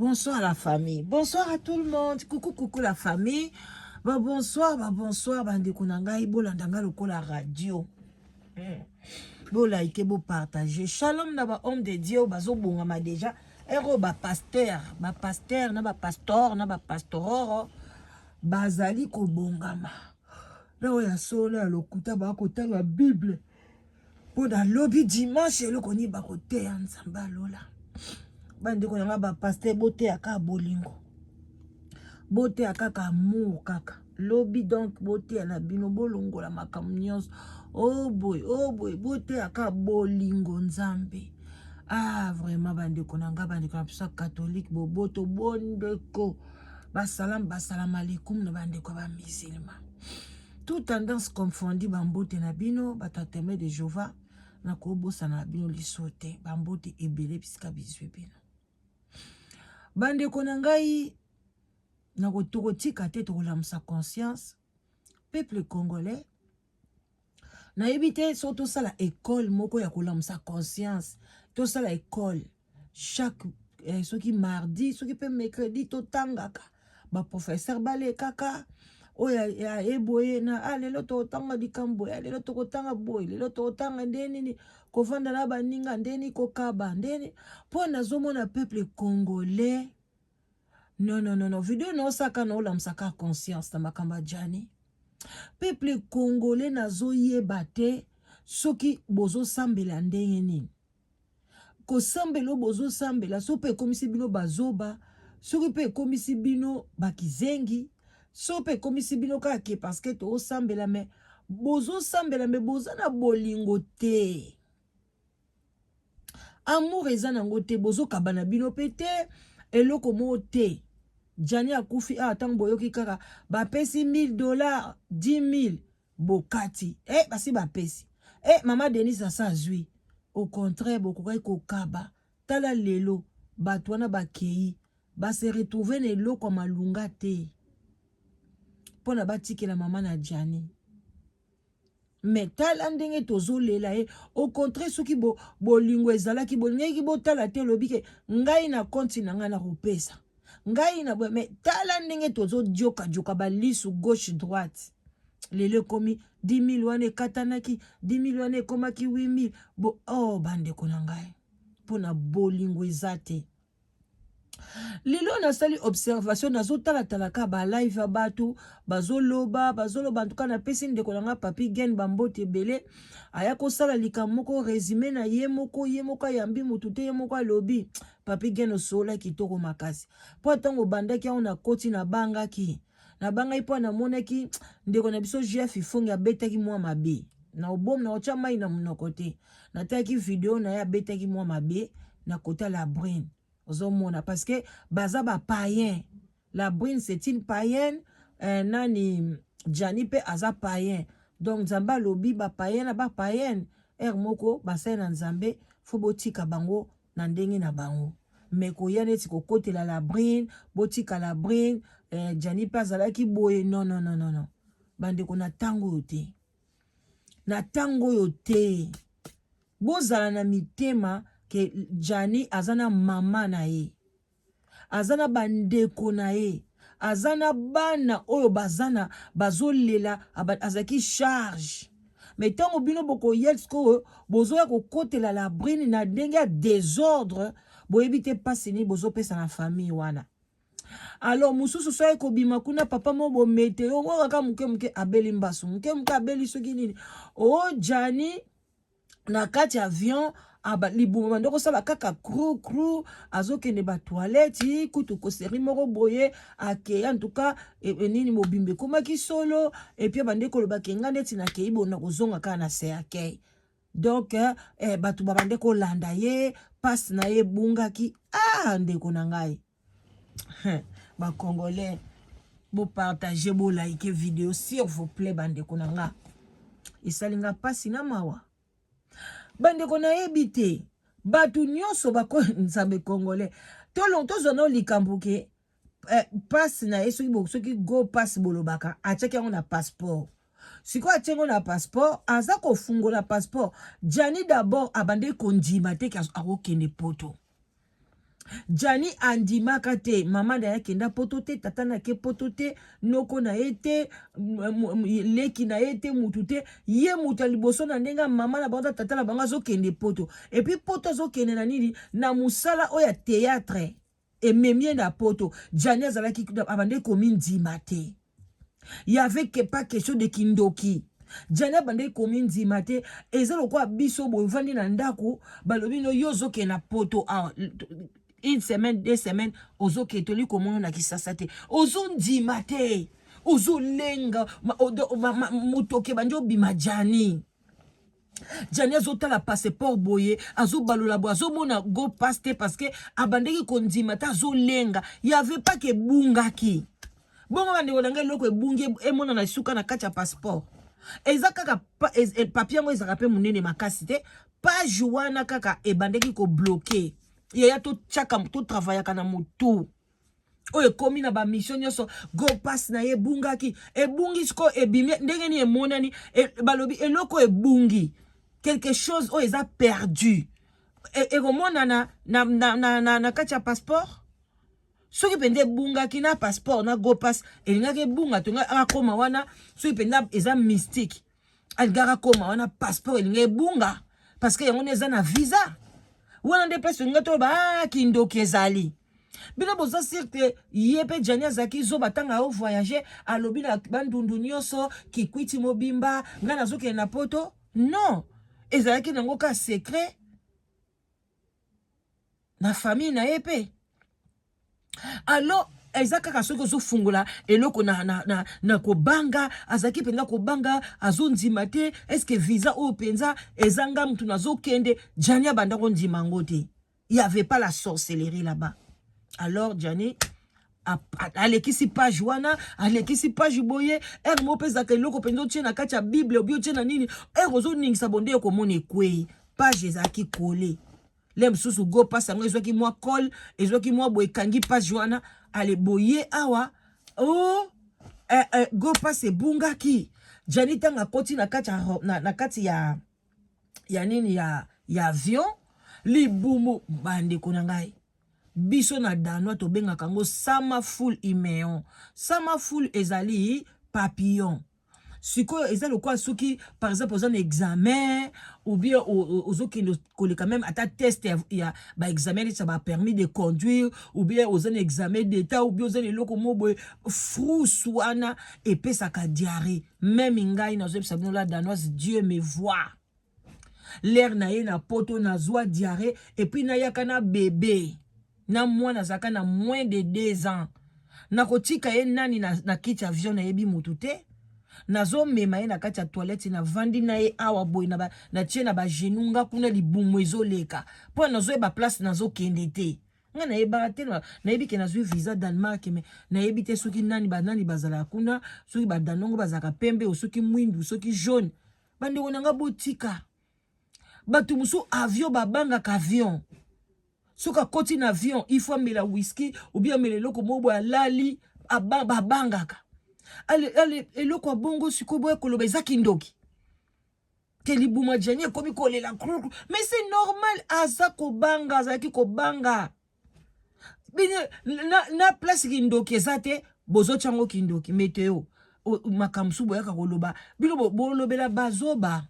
Bonsoir la famille. Bonsoir à tout le monde. Coucou, coucou la famille. Ba bonsoir, ba bonsoir, bandeko na ngai, bolanda ngai lokola radio. Bo like, bo partager. Shalom na ba homme de Dieu bazo bongama déjà. Ero ba pasteur, ba pasteur na ba pastor na ba pastororo bazali kobongama. Na oyo ya solo ya lokuta ba kotanga Bible. Mpo na lobi dimanche eloko nini bakoteya Nzambe alola. Bandeko na ngai ba pasteur boteya kaka bolingo. Boteya kaka amour kaka. Lobi donc boteya na bino bolongola makambo nyonso. Oh boy, oh boy, boteya kaka bolingo Nzambe. Ah vraiment bandeko na ngai bandeko na biso ya catholique boboto bondeko. Basalam basalam alaikum na bandeko ya ba musulman. Tout tendance confondu bambote na bino bato ya témoin de Jehova nakobosana na bino liso te bambote ebele bisika bizwi bino bandeko na ngai tokotika te tokolamusa conscience peuple congolais nayebi te soki tosala ekole moko ya kolamusa conscience tosala ekole chaque eh, soki mardi soki mpe mercredi totangaka baprofesseur balekaka oyo ya eboye na ah, lelo tokotanga likambo ya lelo tokotanga boye lelo tokotanga nde nini kovanda na baninga ndeni kokaba ndeni mpo nazomona peuple congolais non non non non video naosaka naolamusaka conscience na makambo ya Gianni peuple congolais nazoyeba te soki bozosambela ndenge nini kosambela oyo bozosambela soki mpe ekomisi bino bazoba soki mpe ekomisi bino bakizengi soki mpe ekomisi bino kaka ke parce que tozosambela me bozosambela me boza na bolingo te amour eza nango te bozokabana bino mpe te eloko moko te Gianni akufi awa ntango boyoki kaka bapesi 1000 dollars 10 000 bokati eh, basi bapesi eh, mama Denise asa azwi au contraire bokokaki kokaba tala lelo bato wana bakei base retrouve na eloko ya malunga te mpo na batikela mama na Gianni me tala ndenge tozolela ye au contraire soki bo, bolingo ezalaki bolingaki botala te olobi ke ngai na konti na ngai nakopesa ngai na me tala ndenge tozodiokajoka balisu gauche droite lelo ekomi 10 000 wana ekatanaki 10 000 wana ekomaki 8 000 bo oh bandeko na ngai mpo na bolingo eza te lelo nasali observation nazotalatala ka balive ya bato bazoloba bazoloba ntuka napesi ndeko na nga papi gen bambote ebele aya kosala likambo moko resume na ye moko ye moko ayambi motu te ye moko alobi papi gen osola kitoko makasi mpo ntango obandaki yango nakoti nabangaki nabangaki mpo namonaki ndeko na biso jeff ifongi abetaki mwa mabe na obomi na otya mai na monoko te natalaki video na ye abetaki mwa mabe na kota la brune ozomona parce que baza ba païen la brune c'est une païenne eh, nani Gianni mpe aza païen donc nzambe alobi ba païen na ba païenne heure moko basali na nzambe fo botika bango na ndenge na bango me koya neti kokotela la brune botika la brune eh, Gianni mpe azalaki boye non non non non non bandeko na ntango oyo te na ntango oyo te bozala na mitema ke Gianni aza na mama na ye aza na bandeko na ye aza na bana oyo baza na bazolela azalaki charge me ntango bino bokoya sikoyo bozoya kokotela la brine na ndenge ya desordre boyebi te mpasi nini bozopesa na famille wana alors mosusu so aye kobima kuna papa mo bometeo oyo kaka moke moke abeli mbasu moke moke abeli soki nini o oh, Gianni na kati ya avion libuma bando kosala kaka cru cru azokende batoilette kutu koseri moko boye akei en tout cas e, e, nini mobimba ekomaki solo epuis abandi koloba ke nga neti nakei bona kozonga kaka na cercueil donc eh, bato babande kolanda ye mpasi na ye ebungaki ah ndeko na ngai bacongolais bopartage bolike video s'il vous plaît bandeko na nga esali nga mpasi na mawa bandeko nayebi te bato nyonso bako nzambe congolais tozwa no likambo ke eh, passe na ye soki soki go passe bolobaka atiaki yango na passeport sikoyo atie yango na passeport aza kofungola passeport Gianni d'abord abandeki kondima te ke akokende poto. Djani andimaka te, mama na ye akenda poto te, tata na ke poto te, noko na ye te, leki na ye te, mutu te. Ye mutu ya liboso na ndenge mama na bango tata na bango azokende poto. Et puis poto azokende na nini? Na mosala oyo ya théâtre. Ememi ye na poto. Djani azalaki abandaki komindima te. Y avait que pas question de kindoki. Djani abandaki komindima te. Eza lokola biso boye ovandi na ndako, balobi no yo ozokende na poto awa une semaine, 2 semaines, ozokende, toli komona na Kisasa te, ozondima te, ozolenga motoki ebandi obima. Djani azotala passeport boye, azobalola boye, azomona go pass te, parce que abandaki kondima te, azolenga. Y avait pas ke ebungaki bongo. Bandeko na ngai, eloko ebungi emonana suka na kati ya passeport eza kaka papier yango ezalaka mpe monene makasi te. Page wana kaka ebandaki kobloquer. Yaya, totiaka, totravaillaka na motu oyo ekómi na bamission nyonso. Go pass na ye ebungaki, ebungi sikoyo ebimi ndenge nini? Emonani balobi eloko ebungi, quelque chose oyo eza perdu, ekomonana na kati ya passeport. Soki mpenza ebungaki na passeport na go pass, elingaki ebunga tonga akóma wana. Soki mpenza eza mystique, alingaki akóma wana, passeport elingi ebunga, parce que yango nde eza na visa wana. Nde place olinga toloba: ah, kindoki ezali. Bino boza sûr te. Ye mpe Djani azalaki zoba. Ntango aovoyage, alobi na bandundu nyonso, Kikwiti mobimba, ngai nazokende na poto? Non, ezalaki nango ka secret na famille na ye mpe. Alors eza kaka soki ozofungola eloko na kobanga. Azalaki mpenza kobanga, azondima te. Est-ce visa oyo mpenza eza nga mutu nazokende? Djani abanda kondima yango te. Il y avait pas la sorcellerie là-bas. Alors Djani alekisi page wana, alekisi page boye. Ere moko mpe ezalaka eloko mpenza otie na kati ya Bible, obi otie na nini, ere ozoningisa bonde, ekomona ekwei. Page ezalaki collé le mosusu, go pass yango ezwaki mwa colle, ezwaki mwa boye, ekangi page wana. Ale boye awa o oh, go pass ebungaki. Djani ntango akoti na kati ya, na kati ya nini, ya avion, libumu. Bandeko na ngai, biso na danois tobengaka yango sommerfugl i maven. Sommerfugl ezali papillon. Sikoyo eza lokola soki par exemple oza na examen ou bien ozokende koleka même ata test ya baexamen neti ya bapermis de conduire, ou bien oza na examen d'état, ou bien oza na eloko moko boye, frousse wana epesaka diarrhée. Même ngai nazoyebisa bino, la Danoise, Dieu me voit, l'heure na ye na poto, nazwa diarrhée. Et puis nayaka na bébé, na mwana azalaka na moins de 2 ans. Nakotika ye nani na kiti avion? Nayebi motu te. Nazomema ye na kati ya toilette, navandi na ye awa boye, natie na bagenoux nga kuna, libumu ezoleka, mpo nazoyeba place nazokende te. Nga nayebaka te. Nayebi ke nazwi visa Danemark, mais nayebi te soki nani banani bazalaka kuna, soki badanongo bazalaka pembe o soki mwindu, soki jaune. Bandeko na nga, botika. Bato mosusu avion babangaka avion. Soki akoti na avion, il faut amela whisky ou bien amela eloko moko boye, alali. Babangaka. Ale, ale, eloko ya bongo sikoyo boya koloba eza kindoki, ke libuma Djani ekomi kolela krukru. Mais c'est normal, aza kobanga, azalaki kobanga. Bino na place kindoki eza te, bozotya yango kindoki. Meteo makambo mosusu boyaka koloba, bino bolobela bazoba,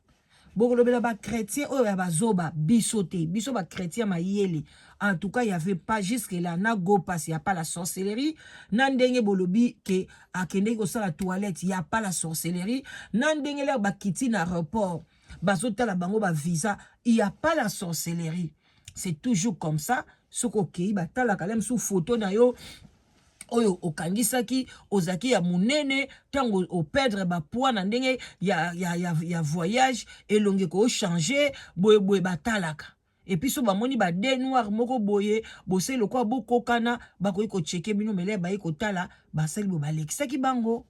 bokolobela bachrétien oyo ya bazoba. Biso te, biso bachrétien mayele. En tout cas, y avait pas jusque là na go pass, y a pas la sorcellerie. Na ndenge bolobi ke akendeki kosala toilette, y a pas la sorcellerie. Na ndenge lere bakiti na aéroport, bazotala bango bavisa, y a pas la sorcellerie. C'est toujours comme ça. Soki okei, batalaka le mosusu photo na yo oyo okangisaki, ozalaki ya monene, ntango operdre bapoids na ndenge ya voyage, elongi ekochange boyeboye. Batalaka. Et puis so bamoni badés noirs moko boye, bosali lokola bokokana, bakoki kochecker bino. Mele baye kotala, basali boye, balekisaki bango.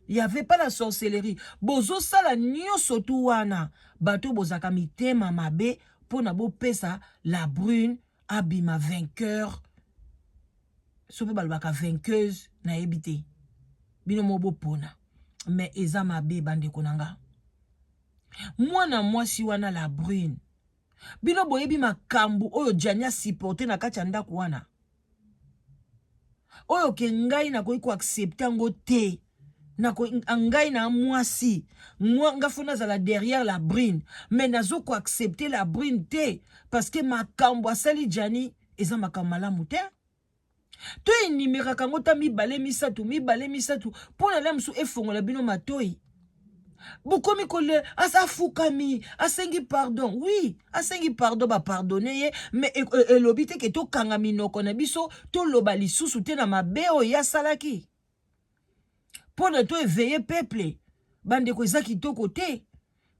Y avait pas la sorcellerie. Bozosala nyonso tu wana, bato bozalaka mitema mabe mpona bopesa la brune abima vainqueur, so mpe balobaka vainqueuse, nayebi te, bino mo bopona. Mais eza mabe, bandeko na nga. Mwana mwasi wana la brune. Bino boyebi makambo oyo Gianni asupporte na kati ya ndako wana, oyo ke ngai nakoki koaccepte yango te. Ngai na mwasi nga fo nazala derrière la brine, mais nazo koaccepte la brine te parce que makambo asali Gianni eza makambo malamu te. To enimeraka yango ta mibale misato, mibale misato, mpo na mosusu efongola bino matoi. Bokomi kole afukami asengi pardon. Oui, asengi pardon, bapardonne ye, mais elobi te ke tokanga minoko na biso toloba lisusu te na mabe oyo ye asalaki mpo na to éveiller peuple. Bandeko, eza kitoko te.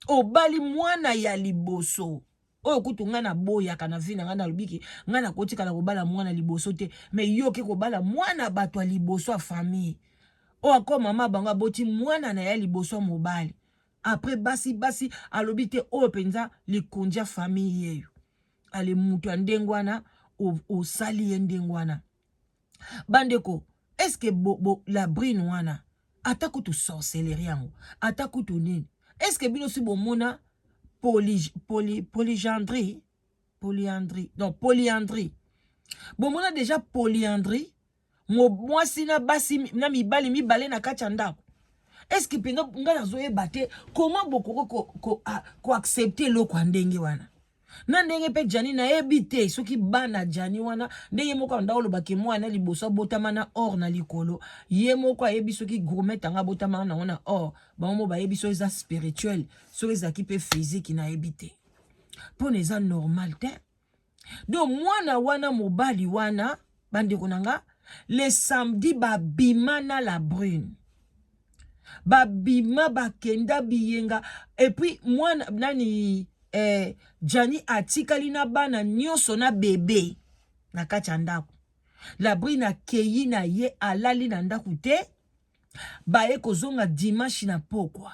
Obali mwana ya liboso oyo kutu ngai naboyaka na vie na ngai, nalobiki ngai nakotikala kobala mwana liboso te, mais yo oke kobala mwana bato ya liboso ya famille oyo ako mama bango aboti mwana na ye liboso ya mobali, après basi basi alobi te oyo mpenza likonzi ya famille yeyo. Ale mutu ya ndenge wana osali ye ndenge wana. Bandeko, est-ce bo, la brine wana, ata kutu sorcellerie yango, ata kutu nini, est-ce bino si bomona poly, poly, polygendrie, polyandrie, donc polyandrie, bomona déjà polyandrie, mwasi na basi na mibali mibale na kati ya ndako? Est-ce mpenza ngai nazoyeba te comment bokoki koaccepte eloko ya ndenge wana na ndenge mpe Gianni? Nayebi te soki bana Gianni wana, ndenge moko anda olobaki mwana liboso abotama na or na likolo, ye moko ayebi soki gourmet anga abotama nango na or. Bango mo bayebi soki eza spirituel, soki ezalaki mpe physique, nayebi te, mpona eza normal te. Donc mwana wana, mobali wana, bandeko na nga, le samedi babima na la brune, babima, bakenda biyenga, et puis mwana nani, Gianni atikali na bana nyonso na bebe na kati ya ndako. La brune akei na ye, alali na ndako te. Baye kozonga dimanche na pokwa,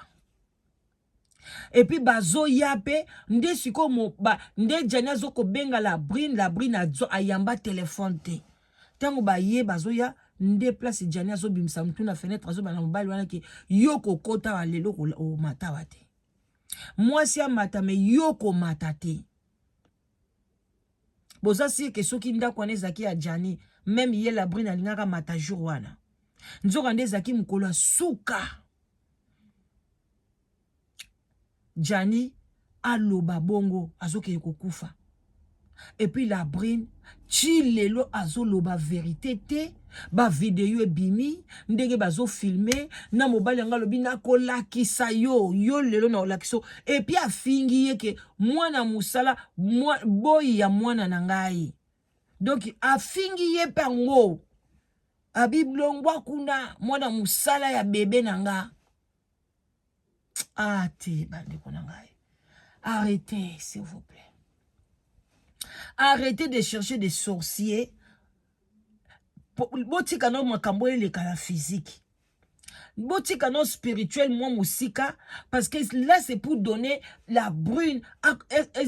et puis bazoya mpe nde sikoyo nde Gianni azokobenga la brune. La brune ayamba telefone te. Ntango baye bazoya nde place Gianni azobimisa motu na fenêtre, azobana mobali wana ke yo kokota wa lelo, omata wa te. Mwasi amata, mais yo komata te. Boza sûr ke soki ndako wana ezalaki ya Gianni, même ye la brune alingaka mata jour wana? Nzoka nde ezalaki mokolo ya suka Gianni aloba bongo azokende kokufa. Et puis la brune ti lelo azoloba vérité te. Bavideo ebimi ndenge bazofilme na mobali yango, alobi nakolakisa yo, yo lelo nakolakisa yo. Et puis afingi ye ke mwana mosala boyi ya mwana na ngai. Donc afingi ye mpe yango, abiblongwa kuna, mwana mosala ya bebe na nga. Ah te, bandeko na ngai, arrêtez, s'il vous plaît, arrêtez de chercher des sorciers. Botika no makambo eleka na physique, botika no spirituel mwa mosika, parce que là c'est pour donner la brune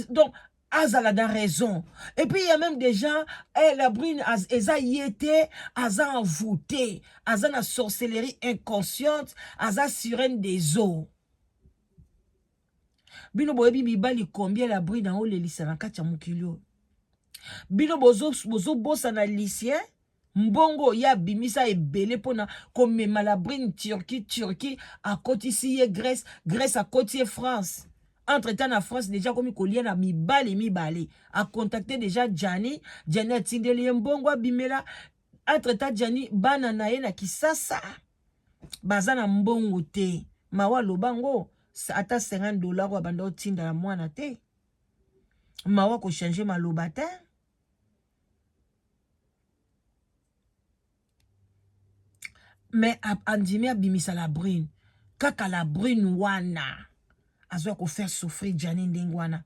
donc azala na raison. Et puis il y a même des gens, eh, la brune eza ye te, aza envoûté, aza na sorcellerie inconsciente, aza sirène des eaux. Bino boyebi mibali combien la brune aolelisa na kati ya mokili oyo? Bino bozobosana Lucien, mbongo ye abimisa ebele mpona komema la brune Turquie. Turquie akotisi ye Grèce, Grèce akoti ye France. Entre temps na France déjà akomi kolia na mibali mibale, acontacte déjà Gianni. Gianni atindeli ye mbongo abimela. Entre temps Gianni, bana na ye na Kisasa baza na mbongo te. Mawa, aloba ngo ata 50 $ oyo abanda otinda na mwana te. Mawa, kochange maloba te. Mais andimi abimisa la brune kaka. La brune wana azwa kofaire souffrir Gianni ndenge wana.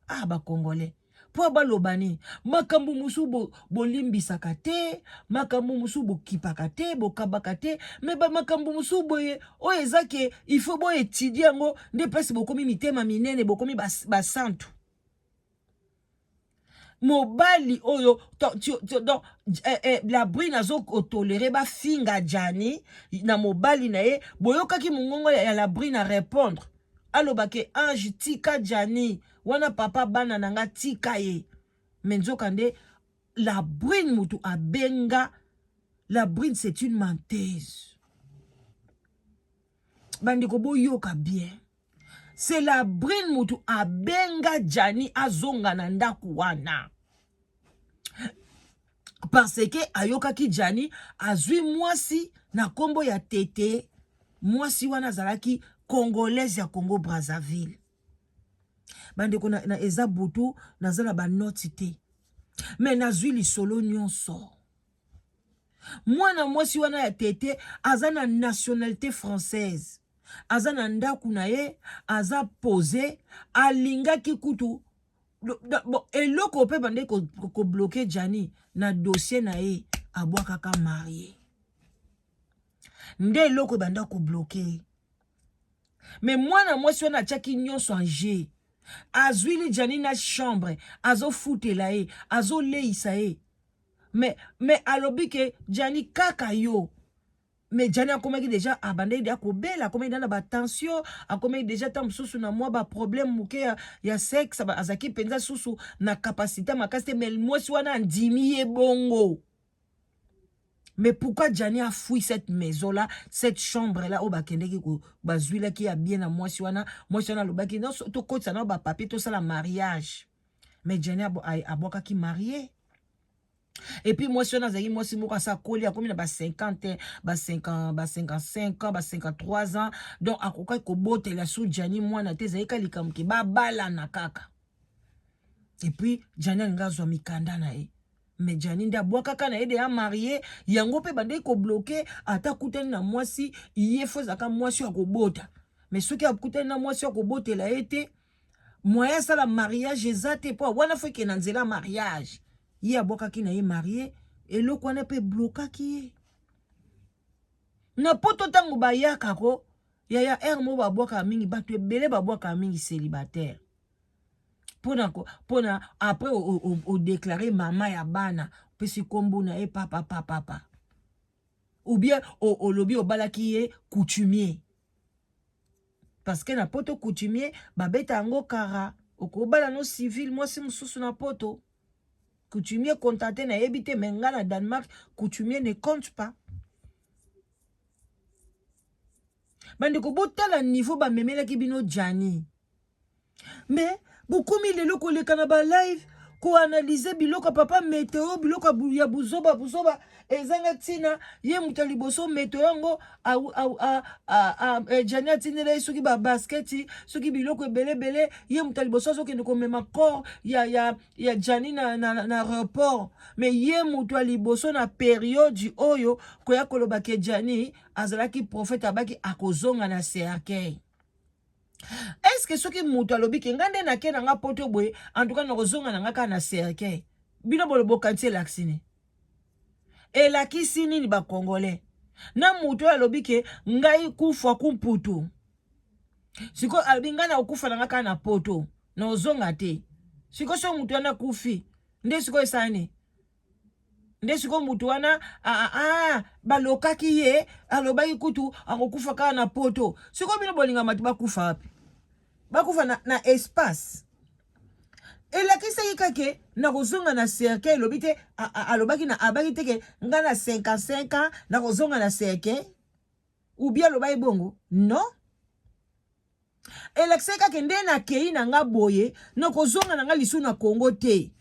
Ah, bacongolais, mpo baloba nini? Makambo mosusu bolimbisaka te, makambo mosusu bokipaka te, bokabaka te, mais bamakambo mosusu boye oyo eza ke il faut boétudier yango nde mpasi. Bokomi mitema minene, bokomi basantu. Mobali oyo donc la brune azokotolérer bafinga Gianni na mobali na ye. Boyokaki mongongo ya la brune a répondre. aloba ke Ange tika Djani wana papa bana na nga tika ye mais nzoka nde la brune mutu abenga la brune c'est une menteuse bandeko boyoka bien c'est la brune mutu abenga Djani azonga na ndako wana parce que ayokaki Djani azwi mwasi na nkombo ya Tete. Mwasi wana azalaki congolaise ya Congo Brazzaville. Bandeko na, na eza butu naza na banoti te me nazwi lisolo nyonso. Mwana mwasi wana ya Tete aza na nationalité française, aza na ndako na ye, aza pose, alingaki kutu bon, eloko mpe bande kobloke ko Djani na dossier na ye abwakaka marie nde eloko ebanda kobloke. Me mwana mwasi wana atiaki nyonso en jeu, azwili Djani na chambre, azofutela ye, azoleisa ye, me alobi ke Djani kaka yo. Me Djani akomaki deja, abandaki deja kobela, akomaki deja na batension, akomaki deja ta mosusu na mwa baproblème moke ya sexe, azalaki mpenza susu na kapasité makasi te. Me mwasi wana andimi ye bongo. Mais pourquoi Djani a fui cette maison là, cette chambre là oyo bakendeki bazwilaki ya bien na mwasi wana? Mwasi wana alobaki nyonso tokotisa na bapapier, tosala mariage. Mais Djani abwakaki marie. Et puis mwasi wana azalaki mwasi moko asa akoli, akomi na ba 50, ba 50, ba 55 ans, ba 53 ans, donc akokaki kobotela su Djani mwana te. Ezalaki ka likambo ke babalana kaka. Et puis Djani alingi azwa mikanda na ye, mais Djani nde abwakaka na ye deya marie. Yango mpe bandeki kobloke. Ata akutani na mwasi, ye fo ezalaka mwasi oyo akobota. Mais soki akutani na mwasi oyo akobotela ye te, moyen asala mariage eza te, mpo wana fo ekende na nzela mariage. Ye abwakaki na ye marie, eloko wana mpe eblokaki ye na poto. Ntango bayaka ko yaya ere moko babwakaka mingi, bato ebele babwakaka mingi célibataire mpona après odeklare mama ya bana, opesi nkombo na ye papa papa, ou bien olobi obalaki ye coutumier, parce que na poto coutumier babeta yango kara. Okobala no civil mwasi mosusu na poto, coutumier compte te. Nayebi te, me nga na Danemark coutumier ne compte pas. Bandeko, botala niveau bamemelaki bino Djani. Me bokomi lelo koleka na balive koanalyse biloko ya papa meteo, biloko ya buzoba buzoba ezanga ntina. Ye moto ya liboso meteo yango Djani atindela ye soki babasketi, soki biloko ebelebele. Ye moto ya liboso azokende komema corps ya Djani na aéroport. Me ye moto ya liboso na periode oyo koya koloba ke Djani azalaki prophète, abaki akozonga na cercueil. Est-ce que soki moto alobi ke ngai nde nake na nga poto boye, en tout cas nakozonga na nga kaka na cercueil, bino bolobokanisi elakisi nini? Elakisi nini bacongolais? Na moto oyo alobi ke ngai kufa kumputu, sikoyo alobi ngai nakokufa na nga kaka na poto, nakozonga te. Sikoyo soki moto wana akufi nde sikoyo esala nini? Nde sikoyo motu wana balokaki ye, alobaki kutu akokufa kaka na poto. Sikoyo bino bolinga bato bakufa wapi? Bakufa na espace. Elakisaki kake nakozonga na cercueil. Elobi te, alobaki na abaki te ke ngai na 55 ans nakozonga na cercueil, ou bien alobaki bongo? Non, elakisaki kaka nde nakei na nga boye, nakozonga na nga lisusu na Congo te.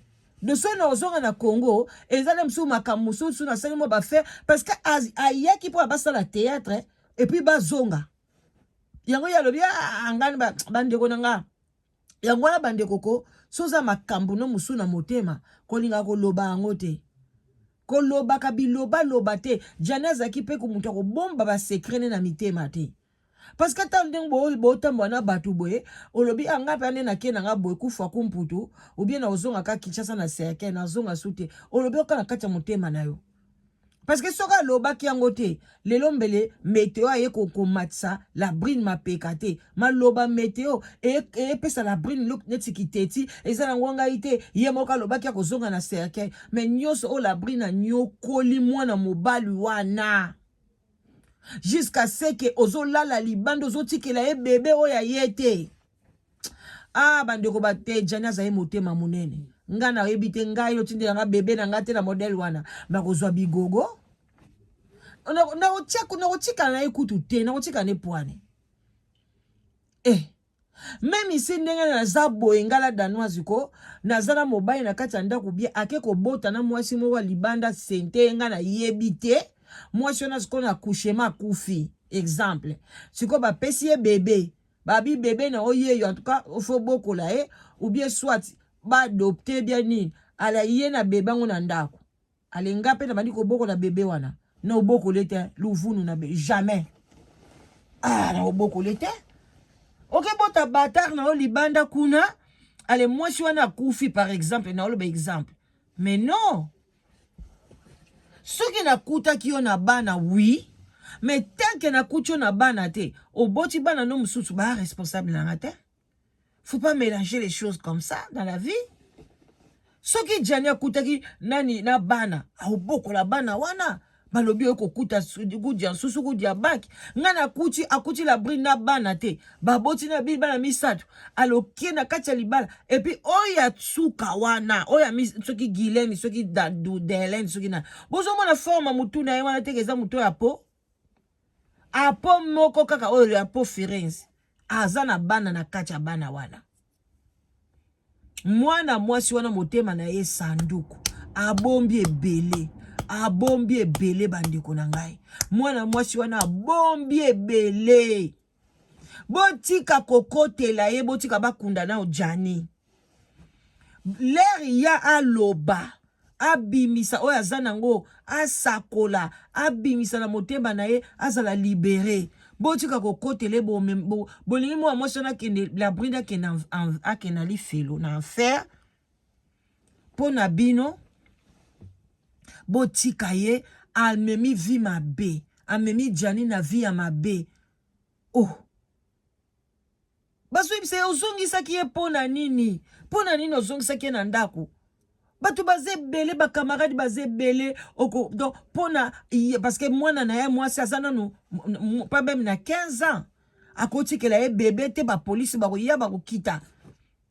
De soki nakozonga na Congo eza na mosusu makambo mosusu nasali mwa bafaire, parce que ayaki mpo basala théâtre et puis bazonga. Yango ye alobi angani bandeko na nga. Yango wana bandeko ko so oza makambo no mosusu na motema, kolinga koloba yango te, kolobaka bilobaloba te. Djani azalaki mpe moto akobomba basecret ne na mitema te, parce que ata ndenge botambola na bato boye, olobi anga mpe ande nake na nga boye kufa kumputu, ou bien nakozonga kaka Kinshasa na cercueil, nazonga su te. Olobi oka na kati ya motema na yo, parce que soki alobaki yango te, lelo mbele meteo aye komatisa la brine mapeka te. Maloba meteo eyepesa la brine neti kiteti eza nango ngai te. Ye moko alobaki akozonga na cercueil. Me nyonso oyo la brine anyokoli mwana mobali wana. Jusqu'à ce que ozolala libanda, ozotikela ye bebe oyo aye te. Ah, bandeko, bate Jani azali motema monene. Ngai nayebi te, ngai otindela nga bebe na ngai te na modele wana, bakozwa bigogo. Nakotikala na ye kutu te, nakotikala ne pwane. Eh, même ici, ndenge naza boye, ngai la Danoise ko, naza na mobali na kati ya ndako, bie ake kobota na mwasi moko ya libanda, sente ngai nayebi te. Mwasi wana sikoyo na accouchement akufi, exemple. Sikoyo bapesi ye bebe, babi bebe na oyeyo, en tout cas faut bokola ye, ou bien soit baadopte bien nini. Ala ye na bebe yango na ndako, alenga mpe na bandi kobokola bebe wana, na obokole te luvunu na be jamais. Ah, na obokole te. Okebota bâtard na yo libanda kuna, ale mwasi wana akufi, par exemple, na oloba exemple. Mais non, soki nakutaki yo na bana, oui, mais tant que nakuti yo na bana te, oboti bana no mosusu, baa responsable nanga te. Faut pas mélanger les choses comme ça dans la vie. Soki Jani akutaki nani na bana, aobokola bana wana. Balobi oyo kokuta kudia nsusu kudia baki. Ngai nakuti, akuti la brine na bana te, baboti na bili bana misato, alokie na kati ya libala. Et puis oyo ya suka wana, oyo soki Gilene, soki Delene, soki na bozomona forme motu na ye wana teke, eza motu ya po apo moko kaka oyo ya po Firenze, aza na bana na kati ya bana wana. Mwana mwasi wana, motema na ye sanduku, abombi ebele, abombi ebele. Bandeko na ngai, mwana mwasi wana abombi ebele. Botika kokotela ye, botika bakunda nao Jani. Lere ya aloba, abimisa oyo aza nango, asakola, abimisa na motema na ye, azala libéré. Botika kokotela. Bolingi mwana mwasi wana akende, la brinde akende, akende na lifelo, na enfer mpo na bino. Botika ye, amemi vie mabe, amemi Jani na vie ya mabe. Oh, bazoyebisa ye, ozongisaki ye mpo na nini? Mpo na nini ozongisaki ye na ndako? Bato baza ebele, bacamarade baza ebele. Oko donc mpona, parce que mwana na ye mwasi aza nanu pas même na 15 ans, akotikela ye bebe te. Bapolisi bakoya, bakokita,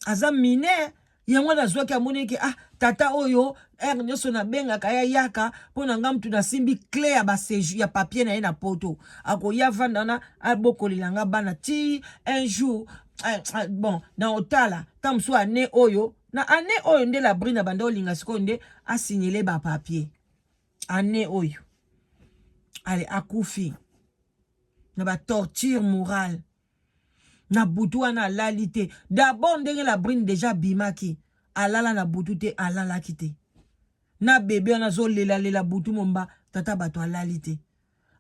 aza mineur. Yango wana azwaki, amonaki, ah, tata oyo heure nyonso nabengaka ye, yaka mpo na nga, mutu nasimbi clé ya baséjour ya papier na ye na Poto, akoya vanda wana, abokolela nga bana ti un jour. Bon, na otala ta mosusu ane oyo, na ane oyo nde la brine banda olinga sikoyo nde asignele bapapier ane oyo. Ale akufi na batorture morale na butu wana, alali te. D'abord, ndenge la brine déjà abimaki, alala na butu te, alalaki te na bebe wana, azolelalela butu momba. Tata bato alali te.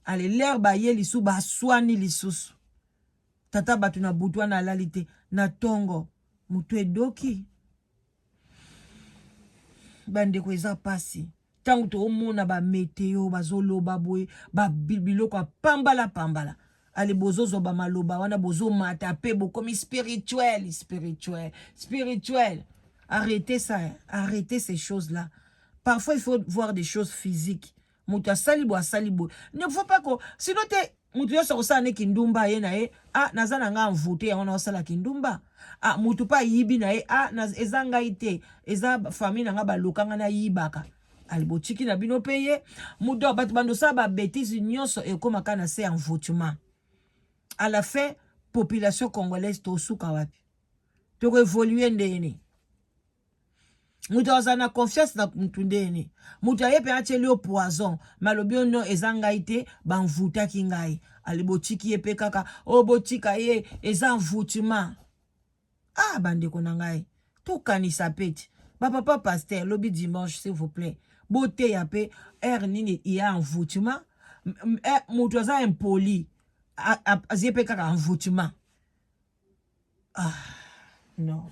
Ale lere baye lisusu, baswani lisusu. Tata bato na butu wana alali te. Na ntongo motu edoki. Bandeko, eza pasi ntango toomona bameteo bazoloba boye, biloko ya pambala pambala. Ale bozozwa bamaloba wana, bozomata mpe bokomi spirituel, spirituel, spirituel. Arrêtez ça, arrêtez ces choses là. Parfois il faut voir des choses physiques. Moto asali boye, asali boye, ne faut pas ko, sinon te moto nyonso akosala ne kindumba ye na ye. Ah, naza na ngai envoûté, yango naosala kindumba. Ah, moto mpe ayibi na ye. Ah, eza ngai te, eza famille na ngai, baluka ngai nayibaka. Ali botiki na bino mpe ye moto. Bato bandosala babêtises nyonso, ekómaka na se envoûtement. À la fin, population congolaise tosuka wapi? Tokoévolue ndenge moto azala na confiance na mutu ndeni? Moto aye mpe atieli yo poison, me alobi yo no, eza ngai te, bamvutaki ngai. Ali botiki ye mpe kaka oyo, botika ye, eza envoûtement. Ah, bandeko na ngai, tokanisa mpe ti bapapa pasteur lobi dimanche, s'il vous plaît, boteya mpe heure nini ya envoûtement. Moto aza impoli, azie mpe kaka envoûtement. Ah non,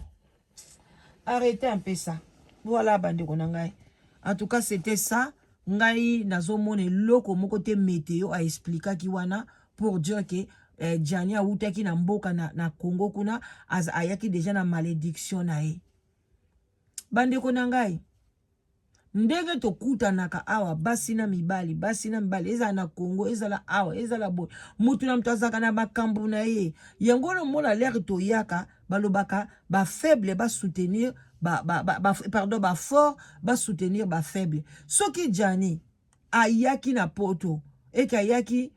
arrêtez un peu ça. Voilà, bandeko na ngai, en tout cas c'était ça. Ngai nazomona eloko moko te meteo aexplikaki wana pour dire que Gianni awutaki na mboka na Congo kuna, ayaki déjà na malédiction na ye. Bandeko na ngai, Ndenge tokutanaka awa basi na mibali, basi na mibali, ezala na Congo, ezala awa, ezala boye, mutu na mutu azalaka na makambo na ye. Yango wana omona lere toyaka balobaka ba faible ba soutenir ba, ba, ba, ba, pardon, ba fort ba soutenir ba faible. Soki Gianni ayaki na poto eke ayaki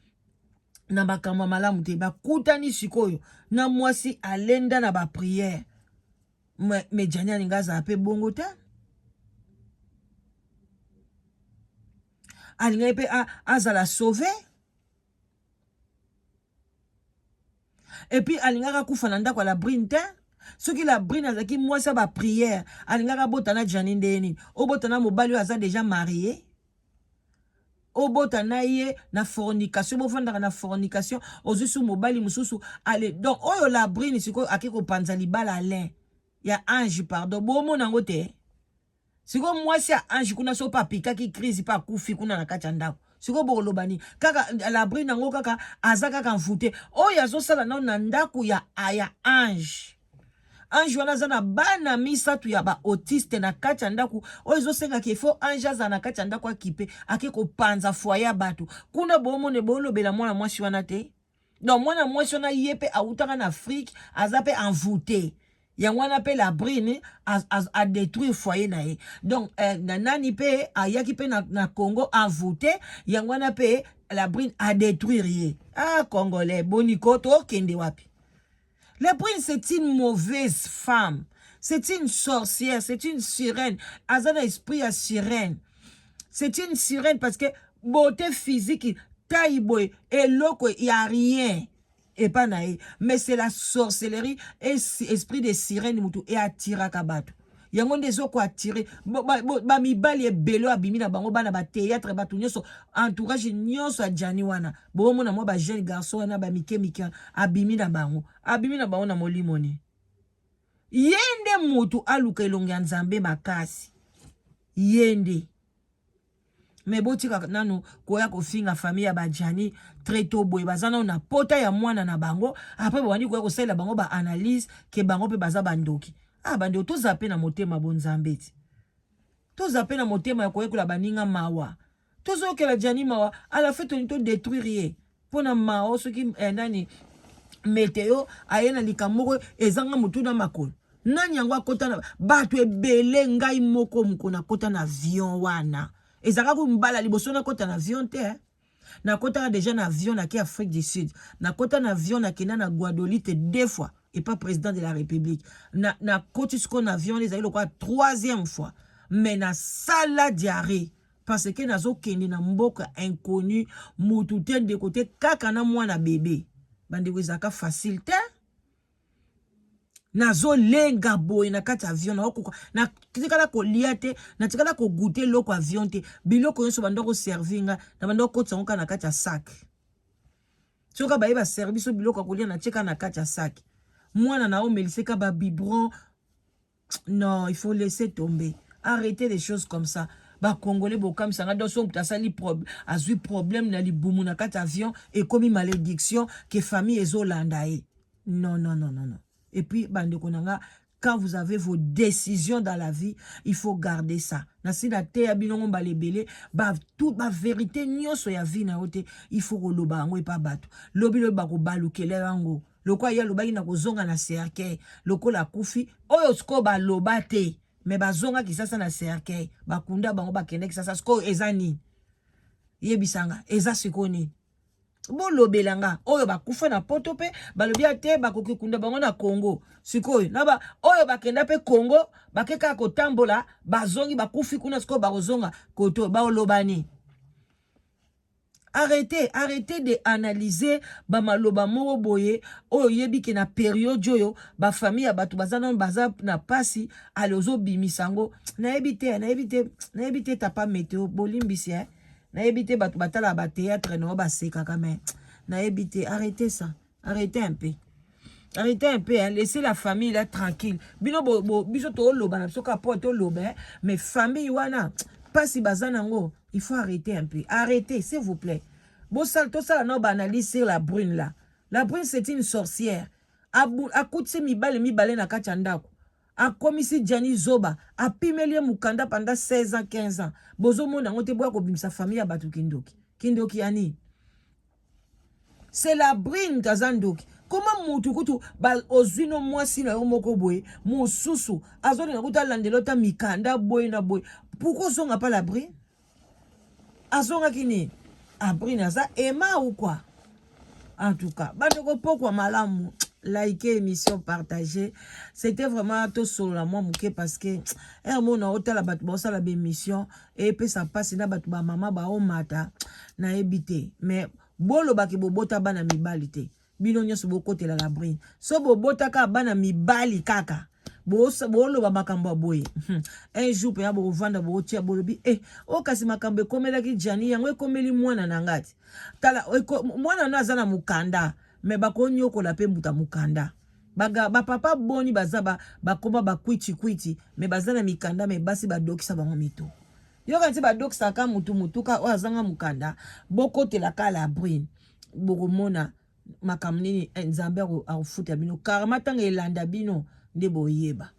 na makambo ya malamu te, bakutani sikoyo na mwasi alenda na ba prière, me Gianni alinga azala mpe bongo te, alingaki mpe azala sauve. Epuis alingaka akufa na ndako ya Labrine te. Soki Labrine azalaki mwasi ya bapriere, alingaka abota na Gianni ndenge nini? Obota na mobali oyo aza deja marie, obota na ye na fornication, bofandaka na fornication, ozwi su mobali mosusu ale. Donc oyo Labrine sikoyo ake kopanza libala Alain ya Ange, pardon, bomona yango te. Sikoyo mwasi ya Ange kuna so pe apikaki crise pe akufi kuna na kati ya ndako, sikoyo bokoloba nini? Kaka Labrine yango kaka aza kaka mfute oyo azosala nano na ndako ya, ya Ange. Ange wana aza na bana misato ya ba autiste na kati ya ndako oyo ezosenga ke fo Ange azala na kati ya ndako akipe, ake kopanza foyer ya bato kuna. Bomone bolobela mwana mwasi wana te. Donc mwana mwasi wana ye pe awutaka na Afrique, aza pe envoûté, yango wana pe Labrine a détruire foyer na ye. Donc na nani pe ayaki pe na Congo envoûté, yango wana pe Labrine a détruire ye. Ah Congolais, boniko tokende wapi? Labrine c'est une mauvaise femme, c'est une sorcière, c'est une sirène, aza na esprit ya sirène. C'est une sirène parce que beauté physique, taille boye, eloko ya rien epa na ye, mais c'est la sorcellerie et esprit de sirène mutu e attiraka bato. Yango nde ezoko attirer ba mibali ebele abimi na bango bana ba théâtre, bato nyonso, entourage nyonso ya Gianni wana. Bomona mwa ba jeune garçon wana ba mike mike abimi na bango, abimi na bango na molimo ni. Ye nde mutu aluka elongi ya Nzambe makasi. Ye nde. Mais botika nanu koya kofinga famille ya ba Gianni très tôt boye, baza nanu na pota ya mwana na bango, après babandi koya kosalela bango ba analyse ke bango pe baza bandoki. Ah bandoki, toza pe na motema bo Nzambe ti. Toza pe na motema ya koyekola baninga mawa. Tozokela Gianni mawa, à la fin toni to détruire ye. Pona mao soki nani meteo aye na likambo moko ezanga motu na makolo. Nani yango akota na bato ebele, ngai moko moko nakota na avion wana. Ezalaka ku mbala liboso nakota na avion te. Nakotaka déjà na avion nake Afrique du Sud. Nakota na avion nakenda na Guadolite 2 fois et pas président de la République. Na nakoti siko na avion ezali lokola 3e fois. Mais na sala diarrhée. Parce que nazokende na mboka inconnu, mutu te ndeko te kaka na mwana bébé. Bandeko ezalaka facile te. Nazolenga boye na kati avion, naokoka natikala kolia te, natikala kogoûter eloko avion te. Biloko nyonso banda koservir nga, na banda kokotisa yango kaka na kati ya sac. Soki baye ba servi biso biloko ya kolia, natie kaka na kati ya sac. Mwana na omelise ka ba biberon. Non, il faut laisser tomber. Arrêtez des choses comme ça. Ba Congolais bokamisa nga donc soki mutu asali azwi problème na libumu na kati avion ekomi malédiction que famille ezolanda ye. Non, non, non, non, non. Et puis bandeko na nga, quand vous avez vos décisions dans la vie, il faut garder ça. Nasi na teya bino ngo mbala ebele, ba tout ba vérité nyonso ya vie na yo te, il faut koloba yango epa bato. Lobi lobi bakobalukela yango. Lokola ye alobaki na kozonga na cercueil, lokola akufi, oyo sikoyo baloba te, mais bazonga Kisasa na cercueil, bakunda bango bakende Kisasa, sikoyo eza nini? Yebisanga, eza sikoyo nini? Bolobela nga, oyo bakufa na poto pe, balobi ate bakoki kunda bango na Congo. Sikoyo, na ba, oyo bakenda pe Congo, bake kaka kotambola, bazongi bakufi kuna, sikoyo bakozonga koto, baoloba nini? Arrêtez, arrêtez de analyser ba maloba moko boye oyo yebi ke na période oyo ba famille ya bato baza nanu baza na pasi, ale ozobimisa yango. Nayebi te, nayebi te, nayebi te tapa meteo bolimbisi hein. Nayebi te bato batala ba théâtre na basekaka mais nayebi te, arrêtez ça. Arrêtez un peu. Arrêtez un peu, hein. Laissez la famille là tranquille. Bino bo, bo biso to loba na biso ka po to loba, hein. Mais famille wana pasi baza nango, il faut arrêter un peu. Arrêtez s'il vous plaît. Bo sal to sala no ba analyse sur la brune là. La brune c'est une sorcière. Abu akutsi mibale mibale na kati ya ndako. Akomisi Gianni zoba, apimeli ye mukanda pendant 16 ans, 15 ans. Bozomona yango te, boya kobimisa famille ya bato kindoki. Kindoki ya nini? C'est la brine moto aza ndoki. Koma mutu kutu ozwi no mwasi na yo moko boye, mosusu azolinga kutu alandela ota mikanda boye na boye. Pourquoi ozonga pa la brine? Azongaki nini? Abrine aza ema ou quoi? En tout cas, bandeko, pokwa malamu. Likez émission, partagez. C'était vraiment tosolola mwa moke parce que ere mona otala bato baosala baémission, epesa mpasi na bato bamama baomata, nayebi te. Mais bolobaki bobota bana mibali te, bino nyonso bokotela la brine. So bobotaka bana mibali kaka, boloba makambo ya boye, un jour mpenza bokovanda, bokotia, bolobi e o kasi makambo ekomelaki Jani, yango ekomeli mwana na nga ti. Tala, mwana no aza na mokanda, me bakonyokola mpe mbuta mokanda. Bapapa boni baza bakoma bakwitikwiti, me baza na mikanda, me basi badokisa bango mito. Yoka nti badokisaka mutu mutuka oyo azanga mokanda. Bokotelaka la brine, bokomona makambo nini Nzambe akofuta bino. Karma ntango elanda bino nde boyeba.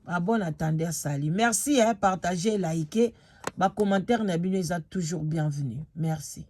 À bon entendeur, salut, merci, hein, partagez, likez, bacommentaire na bino eza toujours bienvenu. Merci.